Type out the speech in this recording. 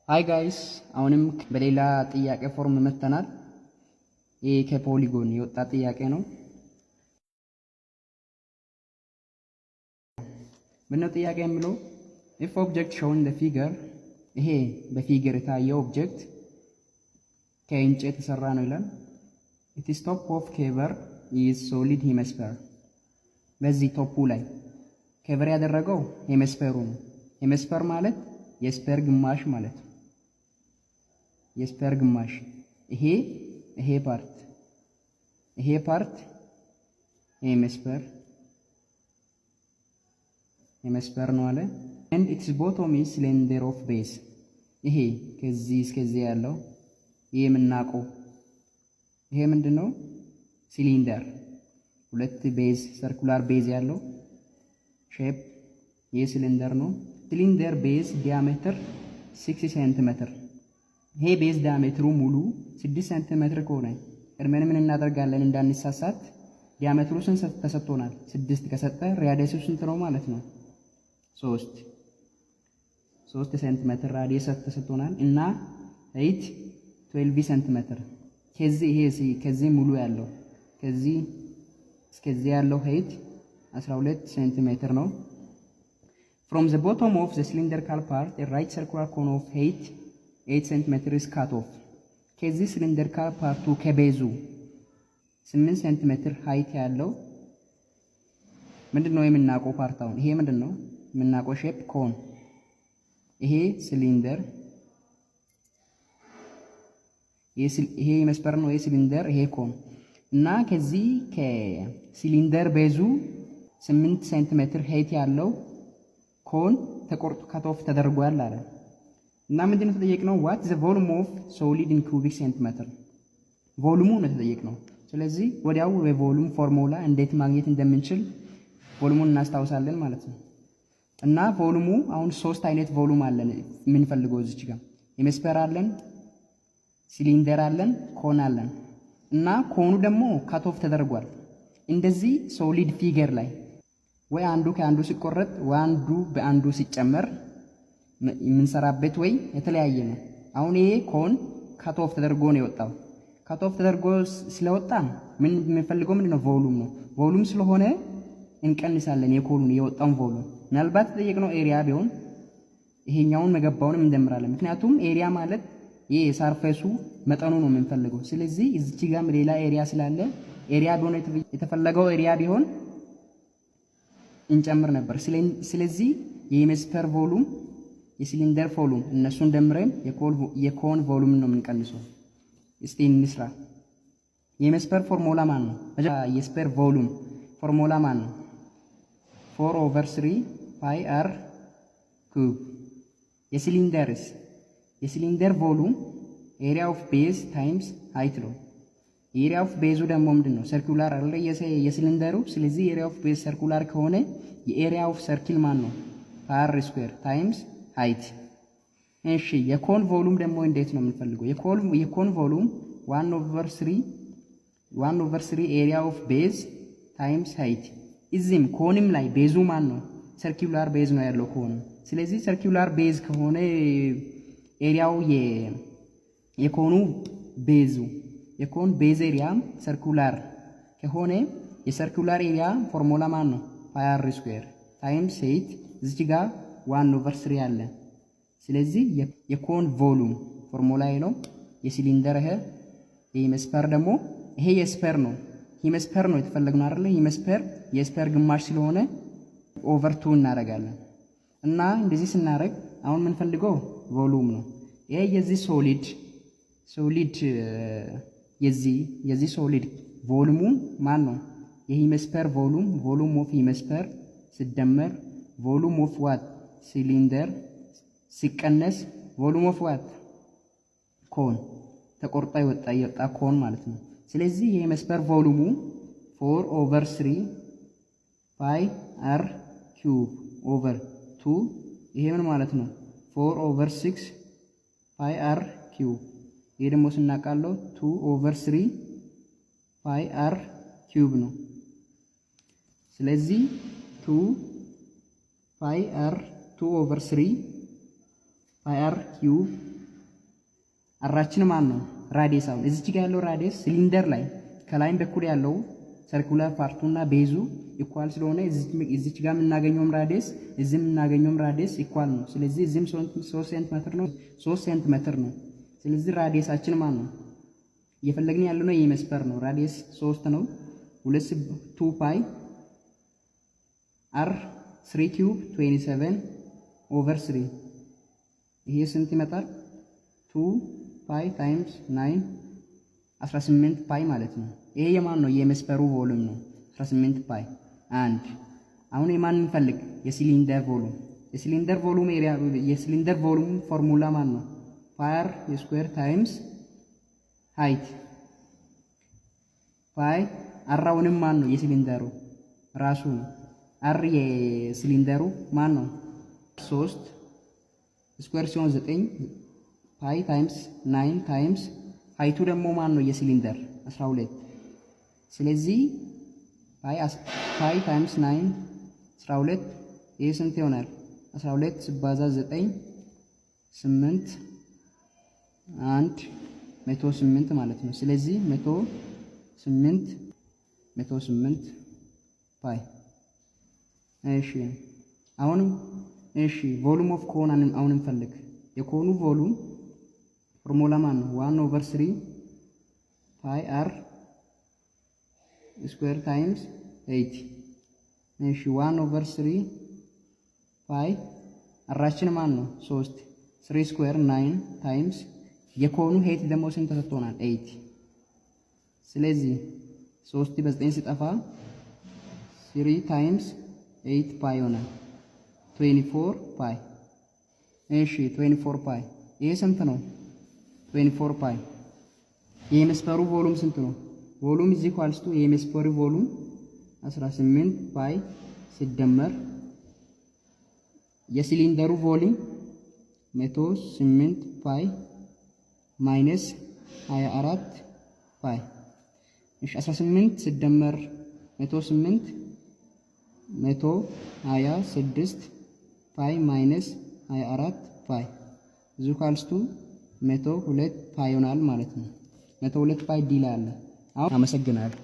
Hi guys፣ አሁንም በሌላ ጥያቄ form መጥተናል። ይህ ከ polygon የወጣ ጥያቄ ነው። ምነው ጥያቄ የሚለው if object shown the figure፣ ይሄ በ figure የታየው object ከእንጨት የተሰራ ነው ይላል። Its top of cover is solid hemisphere። በዚህ top ኡ ላይ cover ያደረገው hemisphere ኡ ነው። Hemisphere ማለት የ sphere ግማሽ ማለት ነው። የ sphere ግማሽ ይሄ part hemisphere ነው አለ። And its bottom is cylinder of base። ይሄ ከዚህ እስከዚህ ያለው ይሄ የምናውቀው ይሄ ምንድን ነው? ሲሊንደር ሁለት base፣ circular base ያለው shape ይሄ ሲሊንደር ነው። Cylinder base diameter 6 ሴንቲሜትር። ይሄ base diameter ኡ ሙሉ 6 ሴንቲሜትር ከሆነ ቀድመን ምን እናደርጋለን እንዳንሳሳት? Diameter ኡ ስንት ተሰጥቶናል? 6 ከሰጠ radius ኡ ስንት ነው ማለት ነው? 3 ሴንቲሜትር radius ተሰጥቶናል እና height 12 ሴንቲሜትር። ከዚህ ይሄ ከዚህ ሙሉ ያለው ከዚህ እስከዚህ ያለው height 12 ሴንቲሜትር ነው። From the bottom of the cylindrical part, a right circular cone of height 8 centimeter is cut off። ከዚህ cylindrical part ኡ ከ base ኡ 8 ሴንቲሜትር height ያለው ምንድን ነው የምናውቀው part? አሁን ይሄ ምንድን ነው የምናውቀው shape? Cone። ይሄ ሲሊንደር፣ ይሄ hemisphere ነው። ይሄ ሲሊንደር፣ ይሄ cone እና ከዚህ ከ cylinder base ኡ 8 ሴንቲሜትር height ያለው cone ተቆርጦ cut off ተደርጓል አለ። እና ምንድን ነው የተጠየቅነው? What the volume of solid in cubic centimeter፣ volume ኡ ነው የተጠየቅነው። ስለዚህ ወዲያው የ volume formula እንዴት ማግኘት እንደምንችል volume ኡን እናስታውሳለን ማለት ነው። እና volume ኡ አሁን ሶስት አይነት volume አለን የምንፈልገው። እዚች ጋር hemisphere አለን፣ ሲሊንደር አለን፣ cone አለን። እና cone ኡ ደግሞ cut off ተደርጓል። እንደዚህ solid figure ላይ ወይ አንዱ ከአንዱ ሲቆረጥ ወይ አንዱ በአንዱ ሲጨመር የምንሰራበት ወይ የተለያየ ነው። አሁን ይሄ cone cut off ተደርጎ ነው የወጣው። Cut off ተደርጎ ስለወጣ ምን የምንፈልገው ምንድን ነው? Volume ነው። Volume ስለሆነ እንቀንሳለን የ cone ኡን የወጣውን volume። ምናልባት የተጠየቅነው area ቢሆን ይሄኛውን መገባውንም እንደምራለን። ምክንያቱም area ማለት ይሄ የ surface ኡ መጠኑ ነው የምንፈልገው። ስለዚህ እዚች ጋም ሌላ area ስላለ area ቢሆን፣ የተፈለገው area ቢሆን እንጨምር ነበር። ስለዚህ የ hemisphere volume፣ የ cylinder volume እነሱን ደምረን የ cone volume ነው የምንቀንሰው። እስቲ እንስራ። የ hemisphere formula ማን ነው? የ sphere volume formula ማን ነው? Four over three pi r cube። የ cylinder ስ? የ cylinder volume area of base times height ነው። Area of base ኡ ደግሞ ምንድን ነው? Circular አለ የሲሊንደሩ። ስለዚህ area of base circular ከሆነ የ area of circle ማን ነው? Pi r square times height። እሺ፣ የ cone volume ደግሞ እንዴት ነው የምንፈልገው? የ cone volume 1 over 3 area of base times height። እዚህም cone ም ላይ base ኡ ማን ነው? Circular base ነው ያለው cone ኡ። ስለዚህ circular base ከሆነ area ው የ cone ኡ base ኡ የ cone base area circular ከሆነ የ circular area formula ማን ነው? Pi r square times height። እዚች ጋር 1 over 3 አለ። ስለዚህ የ cone volume formula ነው። የሲሊንደር ይሄ፣ የ hemisphere ደግሞ ይሄ የ sphere ነው። Hemisphere ነው የተፈለግነው አይደለ? Hemisphere የ sphere ግማሽ ስለሆነ over two እናደርጋለን። እና እንደዚህ ስናደርግ አሁን የምንፈልገው volume ነው። ይሄ የዚህ solid የዚህ solid volume ኡ ማን ነው? የ hemisphere volume፣ volume of hemisphere ሲደመር volume of what? Cylinder ሲቀነስ volume of what? Cone፣ ተቆርጣ የወጣ cone ማለት ነው። ስለዚህ የ hemisphere volume ኡ 4 over 3 pi r cube over two፣ ይሄ ምን ማለት ነው? 4 over 6 pi r cube። ይሄ ደግሞ ስናቃለው 2 over 3 pi r cube ነው። ስለዚህ two pi r 2 over 3 pi r cube R ኣችን ማን ነው? Radius። አሁን እዚች ጋር ያለው radius cylinder ላይ ከላይም በኩል ያለው circular part ኡ እና base ኡ equal ስለሆነ እዚች ጋር የምናገኘውም radius እዚህ የምናገኘውም radius equal ነው። ስለዚህ እዚህም 3 ሴንቲሜትር ነው፣ 3 ሴንቲሜትር ነው። ስለዚህ radius ኣችን ማን ነው? እየፈለግን ያለነው የ hemisphere ነው። Radius 3 ነው። ሁለት two pi r 3 cube 27 over 3። ይሄ ስንት ይመጣል? 2 pi times 9፣ 18 pi ማለት ነው። ይሄ የማን ነው? የ hemisphere ኡ volume ነው። 18 pi አንድ። አሁን የማን እንፈልግ? የ cylinder volume። የ cylinder volume area፣ የ cylinder volume formula ማን ነው? Pi r square times height። Pi r አሁንም ማን ነው? የሲሊንደሩ ራሱ ነው። R የ cylinder ኡ ማን ነው? 3 square ሲሆን 9 pi times 9 times height ኡ ደግሞ ማን ነው? የሲሊንደር 12። ስለዚህ pi times 9፣ 12። ይሄ ስንት ይሆናል? 12 ሲባዛ 9፣ 8፣ 1፣ 108 ማለት ነው። ስለዚህ 108፣ 108 pi። እሺ፣ አሁንም እሺ፣ volume of cone አሁን እንፈልግ። የ cone ኑ volume formula ማን ነው? 1 over 3 pi r square times 8። እሺ፣ 1 over 3 pi r ኣችን ማን ነው? 3፣ 3 square 9 times የ cone ኑ height ደግሞ ስንት ተሰጥቶናል? 8። ስለዚህ 3 በ9 ሲጠፋ 3 times 8 pi ይሆናል። 24 pi። እሺ፣ 24 pi ይሄ ስንት ነው? 24 pi። የ hemisphere ኡ volume ስንት ነው? Volume is equals to የ hemisphere ኡ volume 18 pi ሲደመር የ cylinder ኡ volume 108 pi minus 24 pi። እሺ፣ 18 ሲደመር 108፣ 126 pi minus 24 pi is equals to 102 pi ይሆናል ማለት ነው። 102 pi D ላይ አለ። አሁን አመሰግናለሁ።